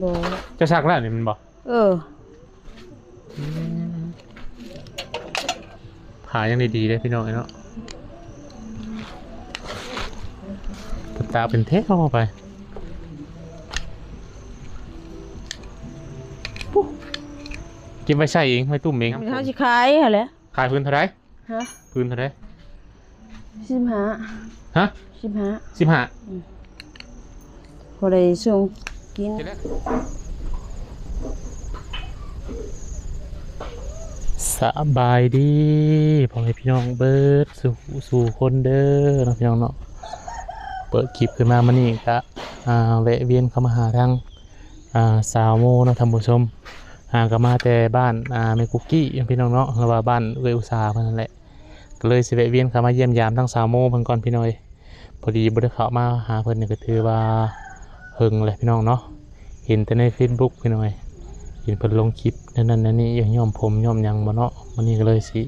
ບໍ່ ເຈົ້າຊັກແລ້ວນີ້ແມ່ນບໍ່? ເອີ ອືມ ຜ້າຍັງດີໆເດ້ພີ່ນ້ອງເອີຍເນາະ ເປັນຕາເປັນແຖວໄປ ເກັບໄວ້ໃຊ້ເອງ ໄວ້ຕຸ້ມເອງ ເຮົາຊິຂາຍຫັ້ນແຫຼະ. ຂາຍພື້ນເທົ່າໃດ? ຮະ? ພື້ນເທົ່າໃດ? ສິບຫ້າ. ຮະ? ສິບຫ້າ. ສິບຫ້າ. ອືມ ພໍໄດ້ສົ່ງກິນ. ສະບາຍດີພໍ່ແມ່ພີ່ນ້ອງເບິດສູ່ ສູ່ຄົນເດີເນາະພີ່ນ້ອງເນາະ. ເປີດຄລິບຂຶ້ນມາມື້ນີ້ກະ ອ່າ ແວະວຽນເຂົ້າມາຫາທາງ ອ່າ ສາວໂມເນາະທ່ານຜູ້ຊົມ. ຫາກໍມາແຕ່ບ້ານ ອ່າ ແມ່ກຸກກີ້ພີ່ນ້ອງເນາະ ຫຼືວ່າບ້ານເອື້ອຍອຸດສາເພິ່ນນັ້ນແຫຼະ. ກໍເລີຍຊິແວະວຽນເຂົ້າມາຢ້ຽມຢາມທາງສາວໂມເພິ່ນກ່ອນພີ່ນ້ອງເອີຍ. ພໍດີບໍ່ໄດ້ເຂົ້າມາຫາເພິ່ນນີ້ກໍຖືວ່າເຫິງແຫຼະພີ່ນ້ອງເນາະ ເຫັນແຕ່ໃນເຟສບຸກພີ່ນ້ອງເອີຍ ເຫັນເພິ່ນລົງຄລິບແນວນັ້ນແນວນີ້ ຍ້ອມຜົມຍ້ອມຫຍັງບໍ່ເນາະ. ມື້ນີ້ກໍເລີຍຊິ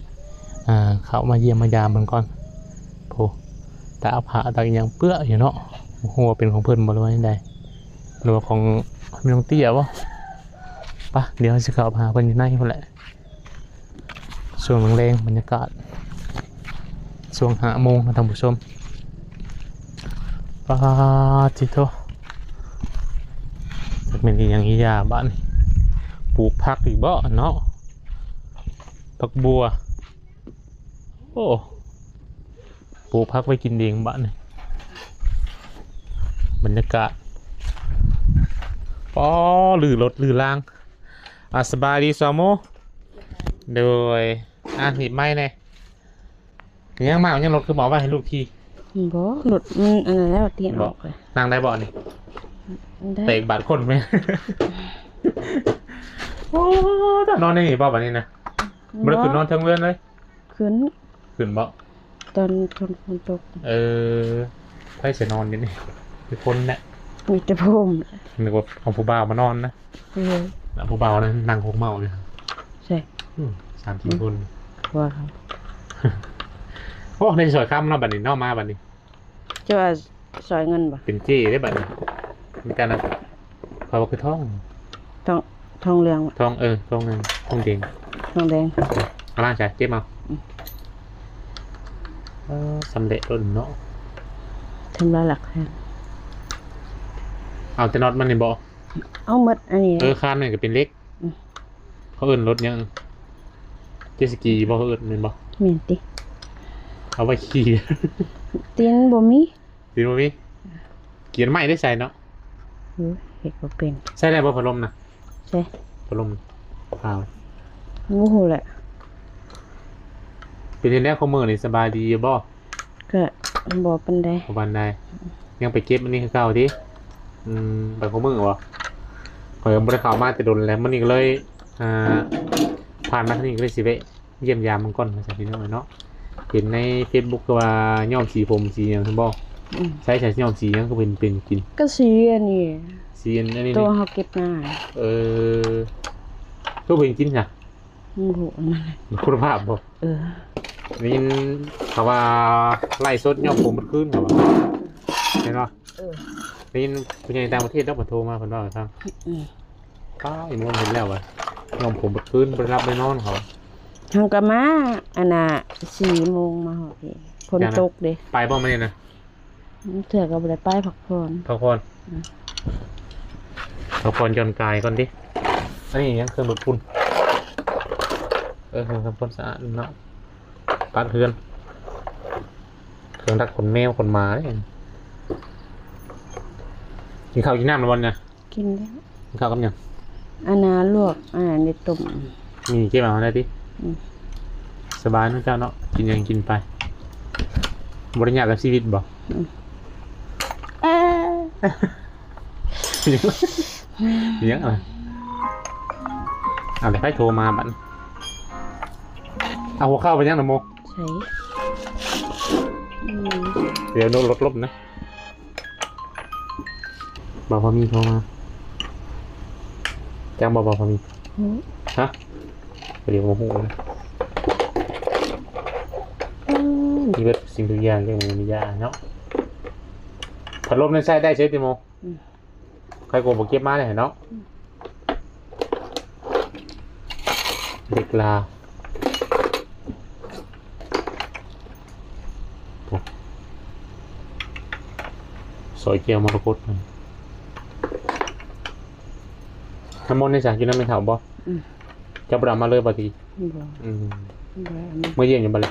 ອ່າ ເຂົ້າມາຢ້ຽມມາຢາມເພິ່ນກ່ອນ. ໂອ້ ຕາກຜ້າຕາກຫຍັງເປື້ອຢູ່ເນາະ ບໍ່ຮູ້ວ່າເປັນຂອງເພິ່ນບໍ່ ຫຼືວ່າຈັ່ງໃດ ຫຼືວ່າຂອງແມ່ນ້ອງເຕ້ຍບໍ່? ປະ ດຽວເຮົາຊິເຂົ້າໄປຫາເພິ່ນຢູ່ໃນພຸ້ນແຫຼະ. ຊ່ວງແລງໆ ບັນຍາກາດຊ່ວງຫ້າໂມງນະທ່ານຜູ້ຊົມ. ປາດທິໂທ ຈັກແມ່ນອີ່ຫຍັງອີ່ຫຍັງບາດນີ້ ປູກຜັກອີກບໍ່ເນາະ ຜັກບົ່ວ. ໂອ້ ປູກຜັກໄວ້ກິນເອງບາດນີ້ ບັນຍາກາດ. ປໍ ລືລົດລືລາງ. ອ່າ ສະບາຍດີສາວໂມ. ໂດຍ ອ່າ ໜີບໄມ້ແດ່. ຍັງມາ ຍັງລົດຄືບໍ່ເອົາໄວ້ໃຫ້ລູກຂີ່? ບໍ່ ລົດມັນອັນນັ້ນແລ້ວ ຕີນອອກ. ນັ່ງໄດ້ບໍ່ນີ້? ໄດ້ ເຕະບາດຄົນແມ່. ໂອ້ ນອນໃນນີ້ບໍ່ບາດນີ້ນະ? ບໍ່ໄດ້ຂຶ້ນນອນເທິງເຮືອນເລີຍ? ຂຶ້ນ ຂຶ້ນບໍ່? ຕອນ ຕອນຝົນຕົກ. ເອີ ໃຜຊິນອນຢູ່ນີ້? ມີຄົນແຫຼະ ມີແຕ່ຜົມ. ນຶກວ່າຂອງຜູ້ບ່າວມານອນນະ. ເອີ ຜູ້ບ່າວນັ້ນນັ່ງຄົກເມົາຢູ່. ໃຊ່ ອືມ ສາມສີ່ຄົນ ວ່າເຂົາ. ໂອ້ ໄດ້ຊ່ອຍຄຳເນາະ ບາດນີ້ເນາະ ມາບາດນີ້. ເຈົ້າວ່າຊ່ອຍເງິນບໍ່? ເປັນເຈ້ເດ້ບາດນີ້ ມີການ ເຂົາວ່າຄືທອງ ທອງ ທອງເຫຼືອງ ທອງ ເອີ ທອງ ທອງແດງ ທອງແດງ. ເອົາລ້າງໃສ່ ເກັບເອົາ. ອືມ ເອີ ສຳເລັດໂລດເນາະ ທຳລາຍຫຼັກແທນ. ເອົາແຕ່ນັອດມັນນີ້ບໍ່? ເອົາໝົດອັນນີ້. ເອີ ຄານນີ້ກໍເປັນເຫຼັກ. ອືມ ເຂົາເອີ້ນລົດຫຍັງ? ເຈັດສະກີບໍ່ ເຂົາເອີ້ນແມ່ນບໍ່? ແມ່ນຕິ. ເອົາໄວ້ຂີ່. ຕີນບໍ່ມີ. ຕີນບໍ່ມີ? ກຽນໄມ້ໄດ້ໃສ່ເນາະ. ເອີ ເຮັດບໍ່ເປັນ. ໃຊ້ໄດ້ບໍ່ພັດລົມນະ? ໃຊ້ ພັດລົມ. ອ້າວ ບໍ່ຮູ້ແຫຼະ. ເປັນຈັ່ງໃດຄຸມື້ນີ້ ສະບາຍດີຢູ່ບໍ່? ກະບໍ່ປານໃດ. ບໍ່ປານໃດ. ຍັງໄປເກັບອັນນີ້ຄືເກົ່າຕິ? ອືມ ໄປຄູ່ມື້ບໍ່? ຂ້ອຍກໍບໍ່ໄດ້ເຂົ້າມາແຕ່ດົນແລ້ວ ມື້ນີ້ກໍເລີຍ ອ່າ ຜ່ານມາທາງນີ້ກໍເລີຍຊິແວະຢ້ຽມຢາມເບິ່ງກ່ອນວ່າຊັ້ນ ພີ່ນ້ອງເອີຍເນາະ. ເຫັນໃນເຟສບຸກຄືວ່າຍ້ອມສີຜົມສີຫຍັງຊັ້ນບໍ່? ອືມ ໃຊ້ ໃຊ້ຍ້ອມສີຫຍັງ ຄືເປັນ ເປັນກິນ? ກໍສີອັນນີ້ ສີອັນ ອັນນີ້ ໂຕເຮົາເກັບມາ. ເອີ ຄືເປັນກິນຊະ? ບໍ່ຮູ້ອັນນັ້ນ. ຄຸນນະພາບບໍ່? ເອີ ໄດ້ຍິນເຂົາວ່າໄລສົດຍ້ອມຜົມເບິດຄືນ ເຂົາວ່າ ແມ່ນບໍ່? ເອີ ໄດ້ຍິນຜູ້ໃຫຍ່ຕ່າງປະເທດດອກ ເພິ່ນໂທມາ ເພິ່ນເວົ້າໃຫ້ຟັງ. ອືມ ປ້າ ອີ່ມວນເຫັນແລ້ວວ່າ ຍ້ອມຜົມເບິດຄືນ ບໍ່ໄດ້ຫຼັບໄດ້ນອນ ເຂົາ. ເຮົາກໍມາ ອັນນ່າ ສີ່ໂມງມາຮອດພີ້ ຝົນຕົກເດ້. ໄປບໍ່ມື້ນີ້ນະ? ເທື່ອກໍບໍ່ໄດ້ໄປ ພັກຜ່ອນ ພັກຜ່ອນ. ອືມ ພັກຜ່ອນຢ່ອນກາຍກ່ອນຕິ. ອັນນີ້ຫຍັງ? ເຄື່ອງດູດຝຸ່ນ. ເອີ ເຄື່ອງທຳຄວາມສະອາດເນາະ ປັດເຮືອນ ເຄື່ອງດັກຂົນແມວຂົນໝາເດ້. ກິນເຂົ້າກິນນ້ຳແລ້ວບໍ່ນີ້? ກິນແລ້ວ. ກິນເຂົ້າກັບຫຍັງ? ອັນນ່າ ລວກ ອັນນ່າ ໄດ້ຕົ້ມ. ມີເກັບເອົາໄດ້ຕິ? ອືມ ສະບາຍເນາະເຈົ້າເນາະ ກິນຫຍັງກິນໄປ ບໍ່ໄດ້ຍາກກັບຊີວິດບໍ່? ອືມ ເອີ ມີຫຍັງ? ເອົາແລ້ວ ໃຜໂທມາບັດ? ເອົາຫົວເຂົ່າໄປຫຍັງນະໂມ? ໃສ່ ອືມ ດຽວໂດນລົດລົບນະ. ບ່າວພາມີໂທມາ. ຈັກບໍ່ບ່າວພາມີ? ຫືມ ຮະ? ດຽວບໍ່ຮູ້ນະ. ອືມ ມີເບິດສິ່ງທຸກຢ່າງ ເລື່ອງມີຢາເນາະ. ພັດລົມນີ້ໃຊ້ໄດ້ເສີຕິໂມ? ອືມ ໃຜກໍບໍ່ເກັບມາໄດ້ເນາະ. ອືມ ເດັກລາ ໂອ້ ຊອຍແຈ່ວມໍລະກົດ ນ້ຳມົນນີ້ຊະ ຢູ່ນຳແມ່ເຖົ້າບໍ່? ອືມ ເຈົ້າບໍ່ໄດ້ເອົາມາເລີຍບໍ່ຕິ? ບໍ່ ອືມ ບໍ່ໄດ້ເອົາມາ ເມືອຢ້ຽມຢູ່ບໍ່ລະ?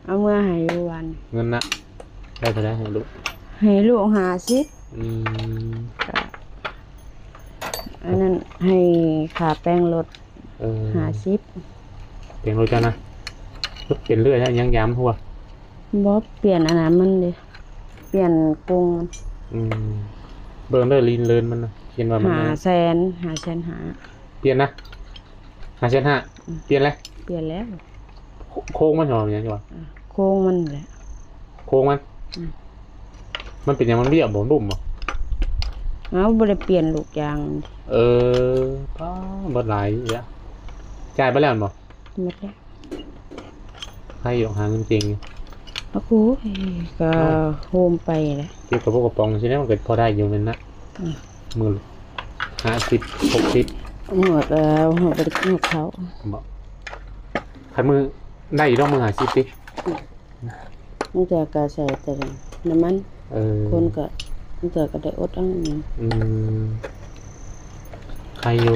ເອົາເມືອໃຫ້ຢູ່ວັນ ເງິນນະ ໄດ້ເທົ່າໃດໃຫ້ລູກ? ໃຫ້ລູກຫ້າສິບ. ອືມ ກະອັນນັ້ນໃຫ້ຄ່າແປງລົດ ເອີ ຫ້າສິບ. ແປງລົດເຈົ້ານະ ເປັນເລື້ອຍ ຍັງຢາມຫົວ? ບໍ່ ປ່ຽນອັນນັ້ນມັນເດ້ ປ່ຽນກົງມັນ. ອືມ ເບິ່ງເດີ ລີນເລີນມັນນະ ເຫັນວ່າມັນ ຫ້າແສນ ຫ້າແສນຫ້າ. ປ່ຽນນະ ຫ້າແສນຫ້າ. ອືມ ປ່ຽນແລ້ວ? ປ່ຽນແລ້ວ. ໂຄ ໂຄງມັນຫວາ ແມ່ນຫຍັງຫວາ? ອ່າ ໂຄງມັນແຫຼະ ໂຄງມັນ. ອືມ ມັນເປັນຫຍັງ ມັນບ້ຽວບໍ່ ລຸ່ມບໍ່? ເອົາ ບໍ່ໄດ້ປ່ຽນລູກຢາງ. ເອີ ປ້າ ເບິດຫຼາຍເດ້. ຈ່າຍໄປແລ້ວແມ່ນບໍ່? ໝົດແລ້ວ. ໃຜຢູ່ຫາເງິນເກັ່ງຢູ່. ໂອ້ໂຫ ກໍ ເອົ້າ ໂຮມໄປແຫຼະ ເກັບກະປຸກກະປ໋ອງຊີ້ນະ ມັນກໍພໍໄດ້ຢູ່ແມ່ນນະ. ອືມ ມື້ຫ້າສິບ ຫົກສິບ ໝົດແລ້ວ ເຮົາບໍ່ໄດ້ກິນເຂົ້າ. ບໍ່ ຄັນມື້ໄດ້ຢູ່ດອກ ມື້ຫ້າສິບຕິ. ອືມ ບາງເທື່ອກໍໃສ່ແຕ່ນ້ຳມັນ. ເອີ ຄົນກໍ ບາງເທື່ອກໍໄດ້ອົດເອົາ. ອືມ ໄຄຢູ່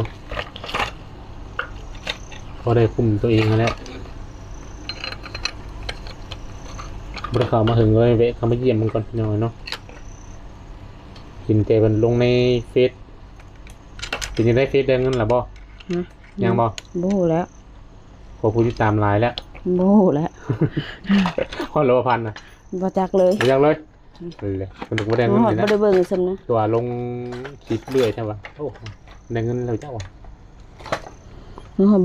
ພໍໄດ້ຄຸມຕົວເອງຫັ້ນແຫຼະ. ບໍ່ໄດ້ເຂົ້າມາເຖິງເລີຍ ແວະເຂົ້າມາຢ້ຽມເບິ່ງກ່ອນ ພີ່ນ້ອງເນາະ. ເຫັນແຕ່ເພິ່ນລົງໃນເຟສ. ເປັນຈັ່ງໃດ ເຟສໄດ້ເງິນລະບໍ່? ຫະ? ຍັງບໍ່? ບໍ່ຮູ້ແລ້ວ. ເພາະຜູ້ຕິດຕາມຫຼາຍແລ້ວ. ບໍ່ຮູ້ແລ້ວ. ຮອດແລ້ວບໍ່ ພັນນະ? ບໍ່ຈັກເລີຍ. ບໍ່ຈັກເລີຍ. ອືມ ເລີຍ ເພິ່ນກໍບໍ່ໄດ້ເງິນ ບໍ່ໄດ້ເບິ່ງຊ້ຳນະ ຕົວະ ລົງຄລິບເລື້ອຍແທ້ວ່າ. ໂອ້ ໄດ້ເງິນແລ້ວເຈົ້າວ່າ.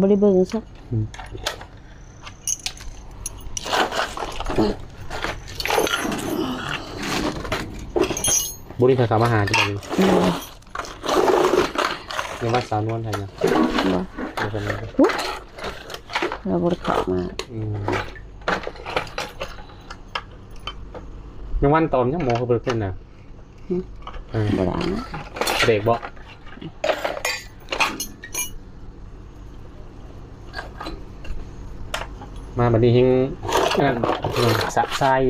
ບໍ່ໄດ້ເບິ່ງຊ້ຳ. ອືມ ບໍ່ໄດ້ເຂົ້າມາຫາທີ່ໃດ. ອືມ ຍັງວ່າສາວນວນໃຜນະ? ບໍ່ ບໍ່ເຫັນເລີຍ. ລາວບໍ່ໄດ້ເຂົ້າມາ. ອືມ ຍັງວັນຕອມຍັງໝໍຄືບໍ່ໄດ້ເປັນນະ. ຫຶ ເອີ ບໍ່ໄດ້ເອົາມາ. ເບຣກບໍ່? ມາບັດນີ້ແຮງ ອັນນັ້ນ ສະຊາຍ.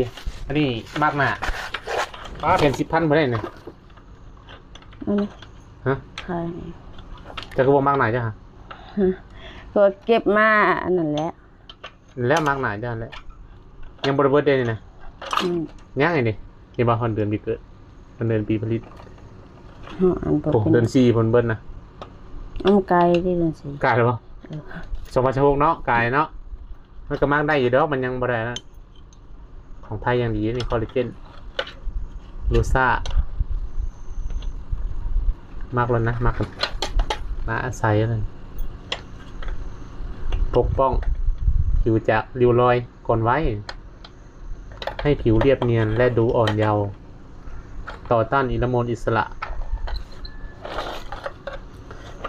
ອັນນີ້ມາກໜ້າ. ປ້າ ແຜ່ນສິບພັນບໍ່ໄດ້ນີ້. ອັນນີ້ ຫະ? ຂາຍໃຫ້. ເຈົ້າຄືບໍ່ມາກໜ້າເຈົ້າຫະ? ຫຶ ກໍເກັບມາອັນນັ້ນແຫຼະ. ແລ້ວມາກໜ້າເຈົ້າຫັ້ນແຫຼະ. ຍັງບໍ່ໄດ້ເບິດເດ້ນີ້ນະ. ອືມ ຍັງອັນນີ້ ເຫັນບໍ່? ຮອດເດືອນປີເກີດ ຮອດເດືອນປີຜະລິດ. ຮອດອັນບໍ່ ໂອ້ ເປັນ ເດືອນສີ່ພຸ້ນເບິດນະ. ເອົາ ມັນກາຍເດ້ເດືອນສີ່. ກາຍແລ້ວບໍ່? ເອີ ສອງພັນຊາວຫົກເນາະ ກາຍເນາະ. ມັນກໍມາກໄດ້ຢູ່ດອກ ມັນຍັງບໍ່ໄດ້ນະ. ຂອງໄທຢ່າງດີນີ້ ຄໍລາເຈນ ໂຣຊາ ມັກແລ້ວນະ ມັກນະ ອາໄສນັ້ນ ປົກປ້ອງຜິວຈາກລິ້ວລອຍກ່ອນໄວ ໃຫ້ຜິວລຽບນຽນ ແລະ ດູອ່ອນເຍົາ ຕໍ່ຕ້ານອີໂຣໂມນອິດສະຫຼະ.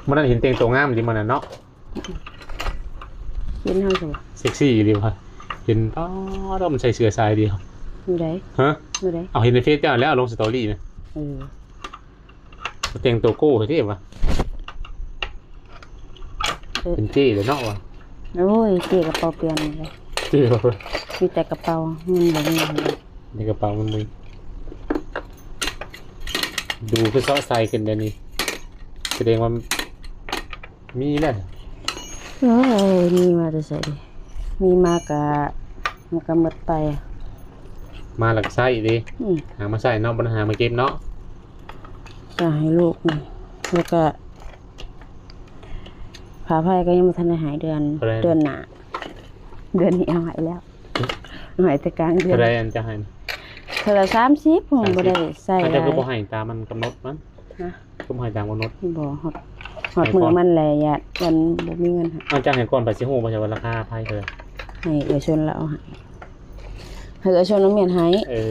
ມື້ນັ້ນເຫັນແຕ່ງຕົວງາມດີມື້ນັ້ນເນາະ. ເຫັນເຮົາຊັ້ນ ເຊັກຊີອີ່ຫຼີວ່າ ເຫັນ ອໍ ດອກມັນໃສ່ເສື້ອສາຍດຽວ. ມື້ໃດ? ຮະ? ມື້ໃດ? ເອົາ ເຫັນໃນເຟສເຈົ້າແລ້ວ ເອົາລົງສະຕໍຣີນະ. ເອີ ແຕ່ງໂຕໂກ້ເດ້ວ່າ ເອີ ເປັນເຈ້ເລີຍເນາະວ່າ. ໂອ້ຍ ເຈ້ກະເປົາປ່ຽນເລີຍ ເຈ້ ມີແຕ່ກະເປົາ ມັນບໍ່ມີ. ໃນກະເປົາມັນມີ ດູຄືເຊາະໃສຂຶ້ນດຽວນີ້ ສະແດງວ່າ ມີແລ້ວ. ໂອ້ຍ ມີມາແຕ່ໃສເດ? ມີມາກະ ມັນກະໝົດໄປ. ມາແລ້ວກະໃຊ້ເດ. ອືມ ຫາມາໃຊ້ເນາະ ບໍ່ໄດ້ຫາມາເກັບເນາະ. ກະໃຫ້ລູກນີ້ ແລ້ວກະຄ່າໄຟກະຍັງບໍ່ທັນໄດ້ໃຫ້ເດືອນ ເດືອນໜ້າ. ເດືອນນີ້ເອົາໃຫ້ແລ້ວ ໃຫ້ແຕ່ກາງເດືອນ. ເທົ່າໃດອັນຈະໃຫ້? ເທື່ອລະສາມສິບ ບໍ່ໄດ້ໃຊ້ຫຼາຍ. ເຈົ້າຄືບໍ່ໃຫ້ຕາມມັນກຳນົດມັນ? ຮະ? ຄືບໍ່ໃຫ້ຕາມກຳນົດ? ບໍ່ ຮອດ ຮອດມື້ມັນແຫຼະ ຢ້ານ ຢ້ານບໍ່ມີເງິນໃຫ້. ເອົາ ເຈົ້າໃຫ້ກ່ອນ ໃຜຊິຮູ້ບໍ່ ວ່າລາຄາໄຟເທົ່າໃດ? ໃຫ້ເອື້ອຍຊົນລາວເອົາໃຫ້ ໃຫ້ເອື້ອຍຊົນເອົາມຽນໃຫ້. ເອີ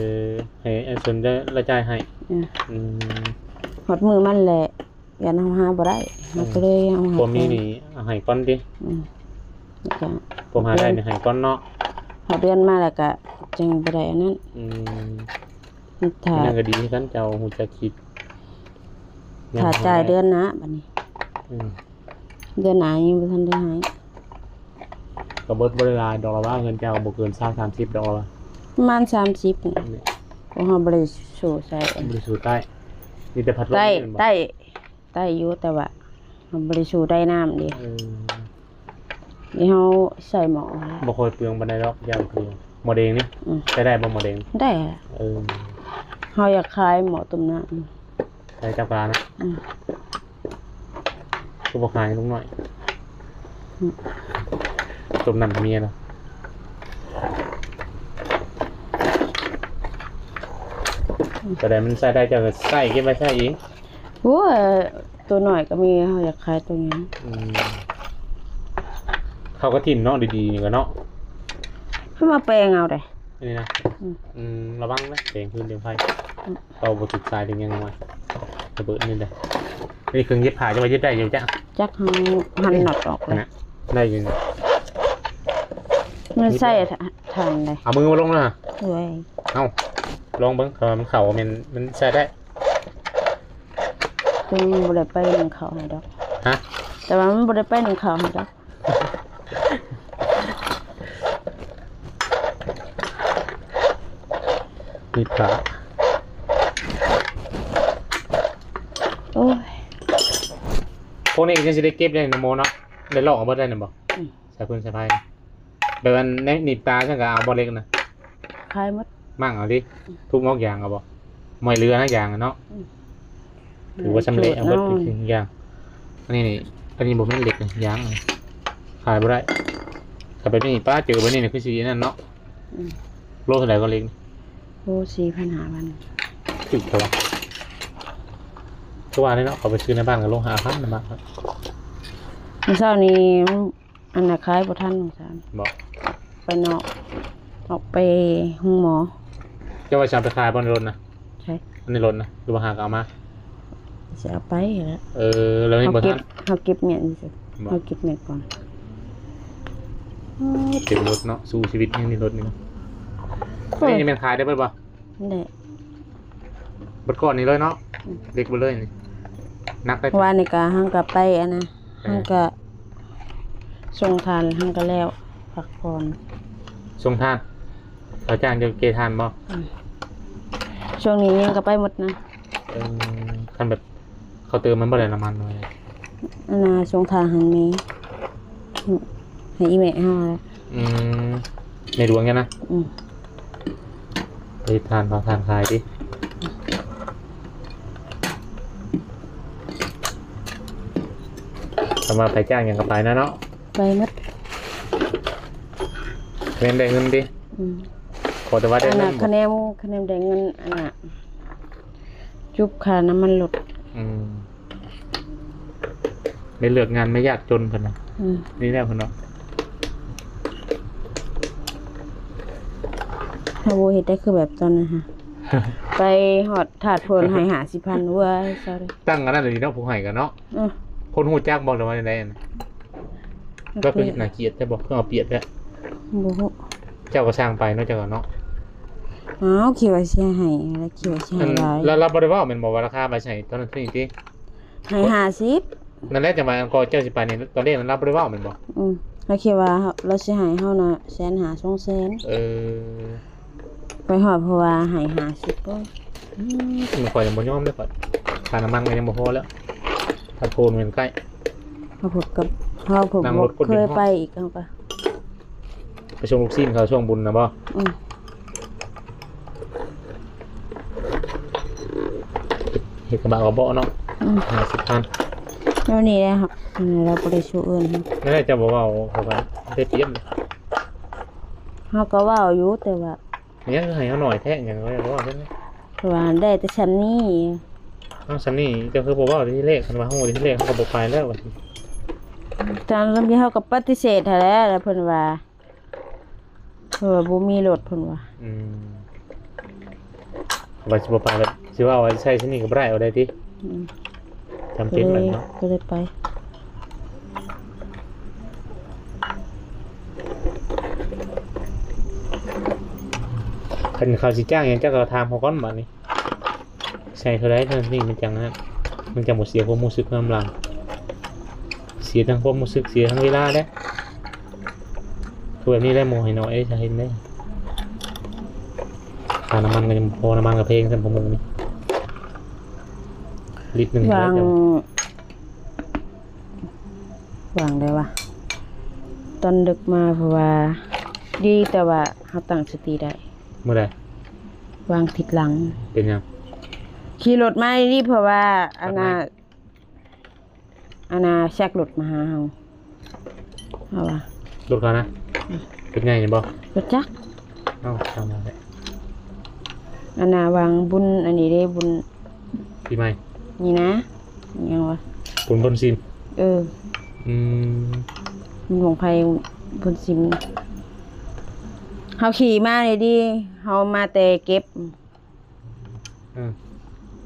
ໃຫ້ເອື້ອຍຊົນລາວຈ່າຍໃຫ້. ອືມ ຮອດມື້ມັນແຫຼະ ຢ້ານເຮົາຫາບໍ່ໄດ້ ເອີ ເຮົາກະເລີຍເອົາໃຫ້ ພວກມີນີ້ເອົາໃຫ້ກ່ອນຕິ. ອືມ ແລ້ວກະ ພວກຫາໄດ້ນີ້ໃຫ້ກ່ອນເນາະ ຮອດເດືອນມາແລ້ວກະຈຶ່ງບໍ່ໄດ້ອັນນັ້ນ. ອືມ ຖ້າ ອັນນັ້ນກະດີຄືກັນ ເຈົ້າຮູ້ຈັກຄິດ. ຄ່າຈ່າຍເດືອນໜ້າບັດນີ້. ອືມ ເດືອນໜ້າຍັງບໍ່ທັນໄດ້ໃຫ້. ກໍເບິດບໍ່ໄດ້ຫຼາຍດອກລະວ່າ ເງິນເຈົ້າກໍບໍ່ເກີນຊາວສາມສິບດອກລະວ່າ. ປະມານສາມສິບນີ້. ນີ້ ພວກເຮົາບໍ່ໄດ້ສູ້ໃຊ້ ບໍ່ໄດ້ສູ້ໃຕ້ ມີແຕ່ພັດລົມ ໃຕ້ ນີ້ແມ່ນບໍ່? ໃຕ້ ໃຕ້ຢູ່ ແຕ່ວ່າເຮົາບໍ່ໄດ້ສູ້ໃຕ້ນ້ຳເດ້. ເອີ ນີ້ເຮົາໃຊ້ໝໍ້ ບໍ່ຄ່ອຍເປືອງປານໃດດອກ ຢ່າງຄືໝໍ້ແດງນີ້. ອືມ ໃຊ້ໄດ້ບໍ່ໝໍ້ແດງ? ໄດ້. ເອີ ເຮົາຢາກຂາຍໝໍ້ຕົ້ມນ້ຳ. ໃຊ້ຈັບປານະ. ອືມ ຄືບໍ່ຂາຍໃຫ້ລຸງນ້ອຍ? ອືມ ຕົ້ມນ້ຳໃຫ້ເມຍລະ. ຕົວໃດມັນໃຊ້ໄດ້ ເຈົ້າກໍໃຊ້ ເກັບໄວ້ໃຊ້ເອງ. ໂອ້ຍ ຕົວນ້ອຍກໍມີ ເຮົາຢາກຂາຍຕົວໃຫຍ່. ອືມ ເຂົາກໍຖິ້ມເນາະ ດີໆ ນີ້ກໍເນາະ ເພິ່ນມາແປງເອົາເດ້ ອັນນີ້ນະ. ອືມ ອືມ ລະວັງນະ ແປງພື້ນແປງໄຟ. ອືມ ເອົາບໍ່ຖືກສາຍຖືກຫຍັງມາ ລະເບີດນີ້ເດ້. ນີ້ເຄື່ອງເຢັບຜ້າ ຈະວ່າເຢັບໄດ້ຢູ່ຈ້ະ? ຈັກ ເຮົາຫັນນັອດອອກແລ້ວນະ ໄດ້ຢູ່. ມັນໃຊ້ທານໄດ໋. ເອົາມືມາລົງນະ. ໂອ້ຍ ເອົາ ລອງເບິ່ງ ຖ້າມັນເຂົ້າແມ່ນ ມັນໃຊ້ໄດ້. ແຕ່ມັນບໍ່ໄດ້ໄປໜຶ້ງເຂົ້າໃຫ້ດອກ. ຮະ? ແຕ່ວ່າມັນບໍ່ໄດ້ໄປໜຶ້ງເຂົ້າໃຫ້ດອກ. ມີຜ້າ ໂອ້ຍ ພວກນີ້ກໍຍັງຊິໄດ້ເກັບໄດ້ນະໂມເນາະ ໄດ້ລອກເອົາເບິດໄດ້ນະບໍ່? ອືມ ສາຍຟືນສາຍໄຟ ແບບອັນໃນໜີບຕາຊັ້ນກໍເອົາບໍ່ ເຫຼັກນະ? ຂາຍໝົດ. ໝັ້ງເອົາຕິ? ອືມ ທຸບອອກຢາງເອົາບໍ່? ໝ້ອຍເຫຼືອນະຢາງເນາະ. ອືມ ຖືວ່າສຳເລັດເອົາເບິດທຸກສິ່ງທຸກຢ່າງ. ອັນນີ້ນີ້ ອັນນີ້ບໍ່ແມ່ນເຫຼັກນະ ຢາງ ຂາຍບໍ່ໄດ້. ຖ້າແບບນີ້ປ້າເຈີແບບນີ້ນີ້ຄືຊິອັນນັ້ນເນາະ. ອືມ ໂລເທົ່າໃດກໍເຫຼັກ? ໂລສີ່ພັນ ຫ້າພັນ. ຖືກເທົ່າໃດ? ຄືວ່າແຫຼະເນາະ ເຂົາໄປຊື້ໃນບ້ານກໍໂລຫ້າພັນນະ. ມື້ເຊົ້ານີ້ ອັນນ່າຂາຍບໍ່ທັນວ່າຊັ້ນ. ບໍ່ ໄປນອກ ອອກໄປໂຮງໝໍ. ເຈົ້າວ່າຊິເອົາໄປຂາຍບໍ່ໃນລົດນະ? ໃຊ່ ອັນໃນລົດນະ ຫຼືວ່າຫາກະເອົາມາ? ຊິເອົາໄປແຫຼະ. ເອີ ແລ້ວນີ້ບໍ່ທັນ ເຮົາເກັບ ເຮົາເກັບມ້ຽນຊື່ໆ. ບໍ່ ເຮົາເກັບມ້ຽນກ່ອນ. ເຕັມລົດເນາະ ສູ້ຊີວິດແຮງໃນລົດນີ້. ເອີ ອັນນີ້ແມ່ນຂາຍໄດ້ເບິດບໍ່? ນີ້ແຫຼະ ເບິດກ້ອນນີ້ເລີຍເນາະ. ອືມ ເຫຼັກເບິດເລີຍນີ້ ໜັກໄດ໋. ວານນີ້ກະ ເຮົາກະໄປອັນນະ ເອີ ເຮົາກະສົ່ງທານ ເຮົາກະແລ້ວ ພັກຜ່ອນ. ສົ່ງທານ ເຂົາຈ້າງເຈົ້າເກທານບໍ່? ອືມ ຊ່ວງນີ້ຫຍັງກະໄປໝົດນະ. ເອີ ຄັນແບບ ເຂົາເຕີມມັນບໍ່ໄດ້ນ້ຳມັນ. ອັນນ່າ ສົ່ງທາງໃຫ້ແມ່ ໃຫ້ອີ່ແມ່ເຮົາ. ອືມ ແມ່ຫຼວງນີ້ນະ. ອືມ ເຮັດທານ ເຜົາທານຂາຍຕິ. ຄຳວ່າໄປຈ້າງຫຍັງກໍໄປນະເນາະ ໄປໝົດ ແມ່ນໄດ້ເງິນຕິ. ອືມ ຂໍແຕ່ວ່າໄດ້ເງິນ. ຄະແນນ ຄະແນນໄດ້ເງິນ ອັນນ່າ ຈຸບຄ່ານ້ຳມັນລົດ. ອືມ ໄດ້ເລືອກງານໄມ່ຍາກຈົນເພິ່ນນະ. ອືມ ນີ້ແຫຼະເພິ່ນເນາະ. ເຮົາບໍ່ເຮັດໄດ້ຄືແບບຕອນນັ້ນຫະ ໄປຮອດທາດໂພນໃຫ້ຫ້າສິບພັນ. ເວີ້ຍ ເຊົາເດີ້. ຕັ້ງອັນນັ້ນອີ່ຫຼີເນາະ ຜູ້ໃຫ້ກັນເນາະ. ອືມ ຄົນຮູ້ຈັກບໍ່ ຫຼືວ່າຈັ່ງໃດ? ລາວຄືໜ້າກຽດແທ້ບໍ່ ຄືເອົາປຽບແທ້. ບໍ່ຮູ້ ເຈົ້າກໍຊ່າງໄປເນາະ ເຈົ້າກໍເນາະ. ອ້າວ ຄິດວ່າຊິໃຫ້ ແລ້ວຄິດວ່າຊິໃຫ້ຫຼາຍ. ລາວ ລາວບໍ່ໄດ້ເວົ້າແມ່ນບໍ່ວ່າລາຄາວ່າຊິໃຫ້ເທົ່ານັ້ນເທົ່ານີ້ຕິ? ໃຫ້ຫ້າສິບ. ນັ້ນແຫຼະ ຈັ່ງວ່າກ່ອນເຈົ້າຊິໄປນີ້ ຕອນແລກນັ້ນລາວບໍ່ໄດ້ເວົ້າແມ່ນບໍ່? ອືມ ລາວຄິດວ່າລາວຊິໃຫ້ເຮົານະ ແສນຫ້າ ສອງແສນ. ເອີ ໄປຮອດເພິ່ນວ່າໃຫ້ຫ້າສິບ. ໂອ້ຍ ອືມ ຂ້ອຍຍັງບໍ່ຍອມເດ້ຂ້ອຍ ຄ່ານ້ຳມັນກໍຍັງບໍ່ພໍແລ້ວ ທາດໂພນແມ່ນໃກ້. ເຮົາເພິ່ນກັບ ເຮົາເພິ່ນບໍ່ເຄີຍໄປອີກ ເຮົາກໍ ໄປສົ່ງລູກຊີ້ນເຂົາຊ່ວງບຸນນະບໍ່? ອືມ ເຮັດກະບະກະເບາະເນາະ. ອືມ ຫ້າສິບພັນ ແນວນີ້ແຫຼະ. ເຮົາ ອັນນີ້ລາວບໍ່ໄດ້ຊູເອີ້ນ ນັ້ນແຫຼະ ເຈົ້າບໍ່ເວົ້າເຂົາກໍໄດ້ປຽບ. ເຮົາກໍເວົ້າຢູ່ ແຕ່ວ່າ ຫຍັງໃຫ້ເຮົາໜ້ອຍແທ້ ຫຍັງເວົ້າຊັ້ນ. ເພາະວ່າໄດ້ແຕ່ຊ່ຳນີ້. ເອົາ ຊ່ຳນີ້ເຈົ້າຄືບໍ່ເວົ້າແຕ່ທີແລກ? ຄັນວ່າເຮົາເວົ້າແຕ່ທີແລກ ເຮົາກໍບໍ່ໄປແລ້ວວ່າ. ຕາມທີ່ເຮົາກໍປະຕິເສດຫັ້ນແຫຼະ ແລ້ວເພິ່ນວ່າ ເພິ່ນວ່າບໍ່ມີລົດ ເພິ່ນວ່າ. ອືມ ວ່າຊິບໍ່ໄປ ແລ້ວຊິເວົ້າວ່າໃຊ້ຊ່ຳນີ້ກໍບໍ່ໄດ້ ເອົາໄດ້ຕິ? ອືມ ຈຳເປັນແລ້ວເນາະ ກໍເລີຍໄປ. ຄັນເຂົາຊິຈ້າງຫຍັງ ເຈົ້າກໍຖາມເຂົາກ່ອນບາດນີ້ ໃສ່ເທົ່າໃດ ເທົ່ານີ້ມັນຈັ່ງນັ້ນ. ມັນຈັ່ງບໍ່ເສຍຄວາມຮູ້ສຶກນຳຫຼັງ ເສຍທັງຄວາມຮູ້ສຶກ ເສຍທັງເວລາເດ້. ຄືແບບນີ້ແຫຼະ ໝໍໃຫ້ໜ້ອຍ ເອີ ຈະເຫັນເດ້ ຄ່ານ້ຳມັນກໍຍັງບໍ່ພໍ ນ້ຳມັນກໍແພງຊ້ຳ ປະມານນີ້ ລິດໜຶ່ງ ວາງ ເດ້ ວາງໄດ້ວະ ຕອນດຶກມາ ເພາະວ່າ ດີແຕ່ວ່າເຮົາຕັ້ງສະຕິໄດ້. ມື້ໃດ? ວາງທິດຫຼັງ. ເປັນຫຍັງ? ຂີ່ລົດມາດີໆ ເພາະວ່າ ອັນນ່າ ອັນນ່າ ແຊັກລົດມາຫາເຮົາ ເຮົາວ່າ ລົດເຂົານະ? ອືມ ລົດໃຫຍ່ນີ້ບໍ່? ລົດຈັກ. ເອົ້າ ທາງນັ້ນແຫຼະ ອັນນ່າ ວາງບຸນ ອັນນີ້ເດ້ ບຸນປີໃໝ່ນີ້ນະ ຫຍັງວະ ບຸນບຸນສິມ. ເອີ ອືມ ບຸນບັ້ງໄຟບຸນສິມ ເຮົາຂີ່ມາດີໆ ເຮົາມາແຕ່ເກັບ ອືມ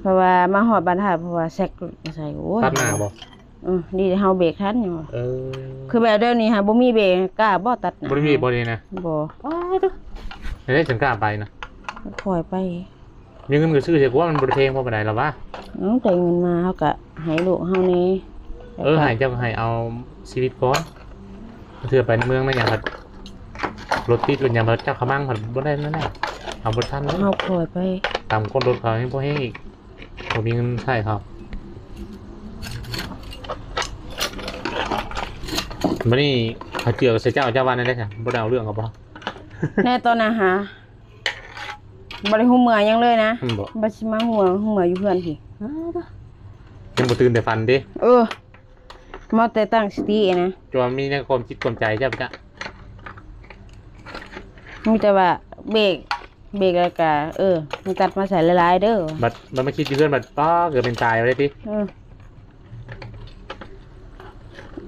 ເພາະວ່າມາຮອດບ້ານທ່າ ເພາະວ່າແຊັກລົດມາໃສ່ ໂອ້ຍ ຕັດໜ້າບໍ່? ເອີ ດີເຮົາເບຣກທັນຢູ່. ເອີ ຄືແບບດຽວນີ້ຫາບໍ່ມີເບຣກ ກ້າບໍ່ຕັດໜ້າ? ບໍ່ໄດ້ມີບໍ່ນີ້ນະ? ບໍ່. ປາດໂທ້ ໄດ້ຈັ່ງກ້າໄປນະ? ຄ່ອຍໄປ. ມີເງິນກໍຊື້ໃສ່ກວ່າ ມັນບໍ່ໄດ້ແພງພໍປານໃດລະວະ. ເອົາ ໄດ້ເງິນມາເຮົາກໍໃຫ້ລູກເຮົາແດ່. ເອີ ໃຫ້ເຈົ້າກໍໃຫ້ເອົາຊີວິດກ່ອນ ເທື່ອໄປໃນເມືອງໃນຫຍັງ ລົດຕິດລົດຫຍັງ ເຈົ້າຂະມັງພັດບໍ່ໄດ້ນັ້ນແຫຼະ ເອົາບໍ່ທັນເລີຍ. ເຮົາຄ່ອຍໄປ ຕາມຄົນລົດເຂົາຍັງບໍ່ແຮງອີກ ບໍ່ມີເງິນໃຊ້ເຂົາ. ບັດນີ້ເຂົາເຈື່ອກໃສ່ເຈົ້າ ເຈົ້າວ່າແນວໃດ? ບໍ່ໄດ້ເອົາເລື່ອງເຂົາບໍ່? ແນ່ ຕອນນັ້ນຫາ ບໍ່ໄດ້ຮູ້ເມື່ອຫຍັງເລີຍນະ. ແມ່ນບໍ່? ບັດຊິມາຮູ້ເມື່ອ ຮູ້ເມື່ອຢູ່ເຮືອນພີ້. ອ້າ ຍັງບໍ່ຕື່ນແຕ່ຝັນຕິ? ເອີ ມາແຕ່ຕັ້ງສະຕິນະ. ຈະວ່າມີໃນຄວາມຈິດຄວາມໃຈເຈົ້າກະ ມີແຕ່ວ່າເບຣກ ເບຣກແລ້ວກະ ເອີ ໃຫ້ຕັດມາໃສ່ຫຼາຍໆເດີ. ບັດ ບັດມາຄິດຢູ່ເຮືອນ ບັດ ປ້າ ເກືອບເປັນຕາຍໄປເລີຍຕິ? ເອີ.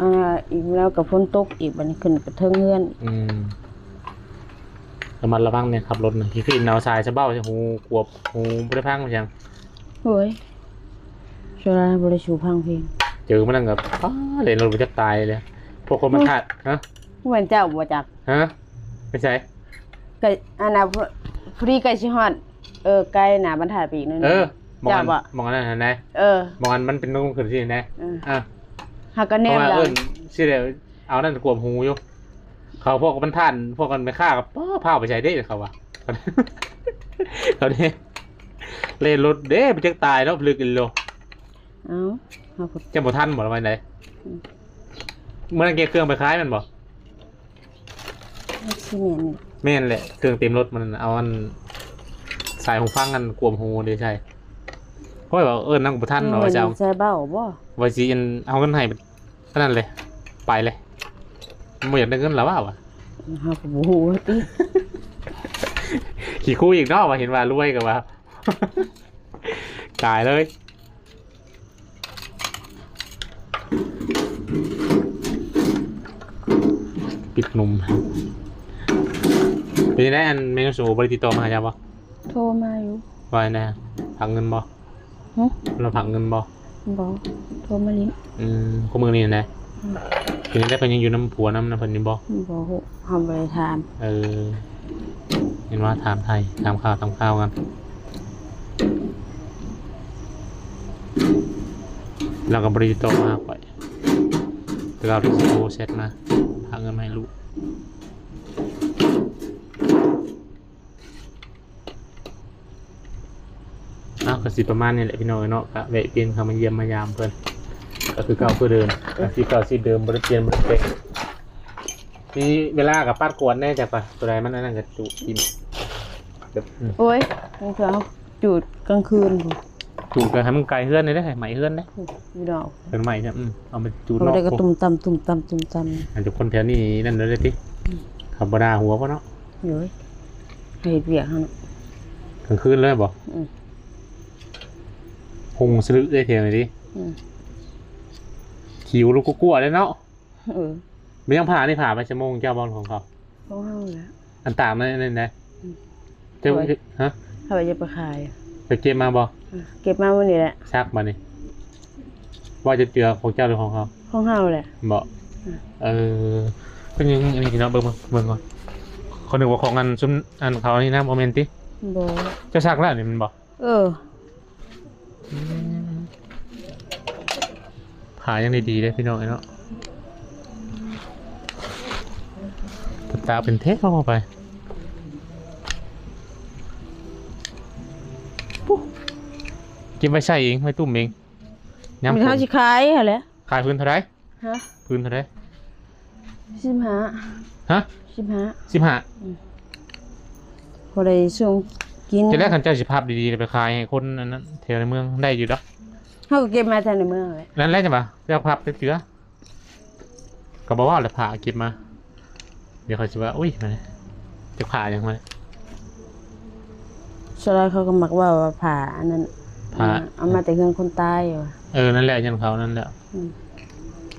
ອ່າ ອີກແລ້ວກໍຝົນຕົກອີກ ບັດນີ້ຂຶ້ນໄປເທິງເຮືອນ. ອືມ ລະມັດລະວັງແດ່ຂັບລົດນະ ຂີ້ຂີ້ເອົາສາຍສະເບົ້າໃສ່ຫູກວບຫູບໍ່ໄດ້ຟັງຫຍັງ. ໂອ້ຍ ໂຊລາບໍ່ໄດ້ສູ່ຟັງເພງ ເຈີມັນນັ້ນກໍ ອ້າ ເຫຼັ້ນລົດບໍ່ຈັກຕາຍເລີຍ ພວກຄົນມັນຂາດ. ຮະ ບໍ່ແມ່ນເຈົ້າບໍ່ຈັກ? ຮະ ໄປໃສ? ກໍອັນນ່າ ພໍດີໃກ້ຊິຮອດ ເອີ ໃກ້ໜ້າບັນທາດໄປອີກໜ້ອຍໜຶ່ງ. ເອີ ໝ່ອງອັນ ເຈົ້າບໍ່? ໝ່ອງອັນນັ້ນຫັ້ນນະ. ເອີ ໝ່ອງອັນມັນເປັນລົງຂຶ້ນຊີ້ນະ. ເອີ ອ່າ ຫາກໍແນມຫຼັງ ເອີ້ນຊິໄດ້ເອົານັ້ນກວມຫູຢູ່. ເຂົາພວກບັນທາດ ພວກກັນແມ່ຄ້າກໍ ປ້າ ພາໄປໃສເດ້ ເຂົາວ່າ ເຂົາເດ້ ເຫຼັ້ນລົດເດ້ ໄປຈັກຕາຍເນາະ ລຶກອີ່ຫຼີ. ເອົ້າ ເຮົາກໍ ຈະບໍ່ທັນບໍ່ ວ່າໃດ? ອືມ ມື້ນັ້ນເກັບເຄື່ອງໄປຂາຍແມ່ນບໍ່? ມັນຊິແມ່ນນີ້ ແມ່ນແຫຼະ ເຄື່ອງເຕັມລົດມັນ. ເອົາອັນສາຍຫູຟັງອັນກວມຫູເດ້ໃສ່. ໂອ້ຍ ວ່າເອີ້ນນຳບໍ່ທັນ ແມ່ນ ວ່າຊິເອົາ ໃສ່ເບົ້າບໍ່? ວ່າຊິອັນເອົາເງິນໃຫ້ ອັນນັ້ນເລີຍ ໄປເລີຍ. ບໍ່ຢາກໄດ້ເງິນລະວ່າ ວ່າ ເຮົາກໍບໍ່ຮູ້ຕິ. ຂີ້ຄູ້ອີກເນາະ ວ່າເຫັນວ່າລວຍກໍວ່າ ຕາຍເລີຍ. ປິດໜຸ່ມ. ເປັນຈັ່ງໃດ ອັນແມ່ນ້ອງໂສບໍ່ໄດ້ຕິດຕໍ່ມາຫາເຈົ້າບໍ່? ໂທມາຢູ່. ວ່າແນວ ຝາກເງິນບໍ່? ຫຶ? ລາວຝາກເງິນບໍ່? ບໍ່ ໂທມາຫຼິ້ນ. ອືມ ຄູ່ມື້ນີ້ນະ. ອືມ ເປັນຈັ່ງໃດ ເພິ່ນຍັງຢູ່ນຳຜົວນຳນະ ເພິ່ນນີ້ບໍ່? ບໍ່ຮູ້ ເຮົາບໍ່ໄດ້ຖາມ. ເອີ ເຫັນວ່າຖາມໄຖ່ ຖາມຂ່າວ ຖາມຂ່າວກັນ. ລາວກໍບໍ່ໄດ້ຕິດຕໍ່ມາຫາຂ້ອຍ ແຕ່ລາວໂທແຊັດມາ ພາເງິນມາໃຫ້ລູກ. ອ້າວ ກໍຊິປະມານນີ້ແຫຼະພີ່ນ້ອງເອີຍເນາະ ກະແວະປ່ຽນເຂົ້າມາຢ້ຽມມາຢາມເພິ່ນ ກໍຄືເກົ່າຄືເດີມ ກໍຊິເກົ່າຊິເດີມ ບໍ່ໄດ້ປ່ຽນບໍ່ໄດ້ແປງ. ມີເວລາກໍປັດກວາດແດ່ ຈັກວ່າຕົວໃດມັນອັນນັ້ນກໍຈຸຖິ້ມແບບ ອືມ ໂອ້ຍ ມັນຄືເອົາຈູດກາງຄືນພຸ້ນ ຈູດກໍໃຫ້ມັນໄກເຮືອນແດ່ເດີ ໃຫ້ໄໝ້ເຮືອນເດ້ ອືມ ຢູ່ດອກ ເຮືອນໃໝ່ ອືມ ເອົາໄປຈູດນອກ ໄດ້ກໍຕຸ້ມຕຳ ຕຸ້ມຕຳ ຕຸ້ມຕຳ. ອັນທຸກຄົນແຖວນີ້ນັ້ນເລີຍຕິ ອືມ ເຂົາບໍ່ດ່າຫົວບໍ່ເນາະ? ໂອ້ຍ ເຮັດວຽກຫັ້ນນະ ກາງຄືນເລີຍບໍ່? ອືມ ຮຸ່ງສະລຶເດ້ແຖວນີ້ຕິ ອືມ ຂິວລຸກກົວໆເດ້ເນາະ. ເອີ ມັນຍັງຜ່ານີ້ ຜ່າໄປຊົ່ວໂມງເຈົ້າບໍ່ ຂອງເຂົາ? ຂອງເຮົາແຫຼະ ອັນຕາກນັ້ນ ນັ້ນນະ ອືມ ເຈົ້າ ໂອ້ຍ ຮະ? ເຮົາຈະໄປຂາຍ ໄປເກັບມາບໍ່? ເອີ ເກັບມາມື້ນີ້ແຫຼະ ຊັກບາດນີ້ ວ່າຈະເຈື່ອຂອງເຈົ້າ ຫຼື ຂອງເຂົາ? ຂອງເຮົາແຫຼະ ບໍ່? ອືມ ເອີ ເພິ່ນຍັງອັນນີ້ເນາະ ເບິ່ງ ເບິ່ງ ເບິ່ງກ່ອນ ຂ້ອຍນຶກວ່າຂອງອັນຊຸມ ອັນເຂົານີ້ນະ ບໍ່ແມ່ນຕິ? ບໍ່ ເຈົ້າຊັກແລ້ວນີ້ແມ່ນບໍ່? ເອີ ອືມ ຂາຍັງດີໆເດ້ພີ່ນ້ອງເອີຍເນາະ ເປັນຕາເປັນແຖວໄປ ເກັບໄວ້ໃຊ້ເອງ ໄວ້ຕຸ້ມເອງ ຍາມຝົນ ເຮົາຊິຂາຍຫັ້ນແຫຼະ ຂາຍພື້ນເທົ່າໃດ? ຮະ? ພື້ນເທົ່າໃດ? ສິບຫ້າ ຮະ? ສິບຫ້າ ສິບຫ້າ ອືມ ພໍໄດ້ສົ່ງກິນ ທີແລກຄັນເຈົ້າຊິພັບດີໆ ໄປຂາຍໃຫ້ຄົນອັນນັ້ນ ແຖວໃນເມືອງໄດ້ຢູ່ດອກ ເຮົາກໍເກັບມາແຕ່ໃນເມືອງແຫຼະ ນັ້ນແຫຼະ ຈັ່ງວ່າເຈົ້າພັບໄປເຈື່ອ ກໍບໍ່ເວົ້າແຫຼະ ຜ້າເກັບມາ ດຽວເຂົາຊິວ່າ ອຸ້ຍ ມາ ຈັກຜ້າຫຍັງມາ ສ່ວນຫຼາຍເຂົາກໍມັກເວົ້າວ່າຜ້າອັນນັ້ນ ຜ້າ ເອົາມາແຕ່ເຮືອນຄົນຕາຍວ່າ ເອີ ນັ້ນແຫຼະ ຍ້ອນເຂົານັ້ນແຫຼະ ອືມ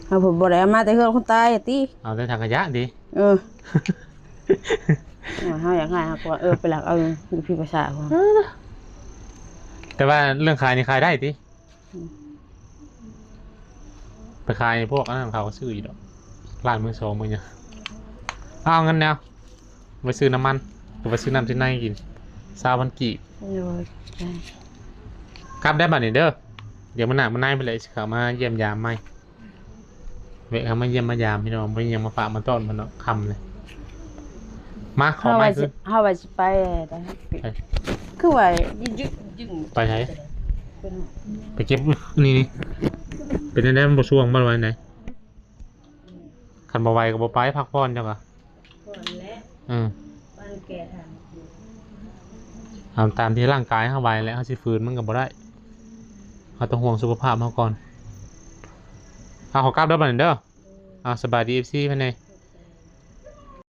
ເຮົາບໍ່ໄດ້ເອົາມາແຕ່ເຮືອນຄົນຕາຍຕິ ເອົາແຕ່ຖັງຂະຫຍະຕິ ເອີ ເຮົາຢາກໄດ້ ເຮົາກໍວ່າ ເອີ ໄປລັກເອົາຢູ່ພີ້ພາສາ ແຕ່ວ່າເລື່ອງຂາຍນີ້ຂາຍໄດ້ຕິ? ອືມ ໄປຂາຍໃຫ້ພວກອັນນັ້ນເຂົາຊື້ຢູ່ດອກ ຮ້ານມືສອງມືຫຍັງ ເອົາເງິນແນວ ໄປຊື້ນ້ຳມັນ ຫຼືວ່າຊື້ນ້ຳຊື້ໃນກິນ ຊາວພັນກີບ ໂດຍ ກັບໄດ້ບັດນີ້ເດີ ດຽວມື້ໜ້າມື້ໃນພຸ້ນແຫຼະ ຊິເຂົ້າມາຢ້ຽມຢາມໃໝ່ ແວະເຂົ້າມາຢ້ຽມມາຢາມພີ່ນ້ອງ ບໍ່ມີຫຍັງມາຝາກມາຕ້ອນເພິ່ນເນາະ ຄ່ຳເລີຍ ມາ ຂໍໄມຄືນ ເຮົາວ່າຊິໄປ ຄືວ່າຍຶກໆ ໄປໃສ? ໄປເກັບ ນີ້ໆ ເປັນຈັ່ງໃດ ມັນບໍ່ຊ່ວງບໍ່ ຫຼືວ່າຈັ່ງໃດ? ຄັນບໍ່ໄຫວກໍບໍ່ໄປ ພັກຜ່ອນເຈົ້າກໍ ກ່ອນແຫຼະ ອືມ ບ້ານແກ່ທາງ ເອົາຕາມທີ່ຮ່າງກາຍເຮົາໄຫວແຫຼະ ເຮົາຊິຝືນມັນກໍບໍ່ໄດ້ ເຮົາຕ້ອງຫ່ວງສຸຂະພາບເຮົາກ່ອນ ເອົາ ຂໍກັບເດີບັດນີ້ເດີ ເອົາ ສະບາຍດີ ເອັຟຊີ ເພິ່ນແດ່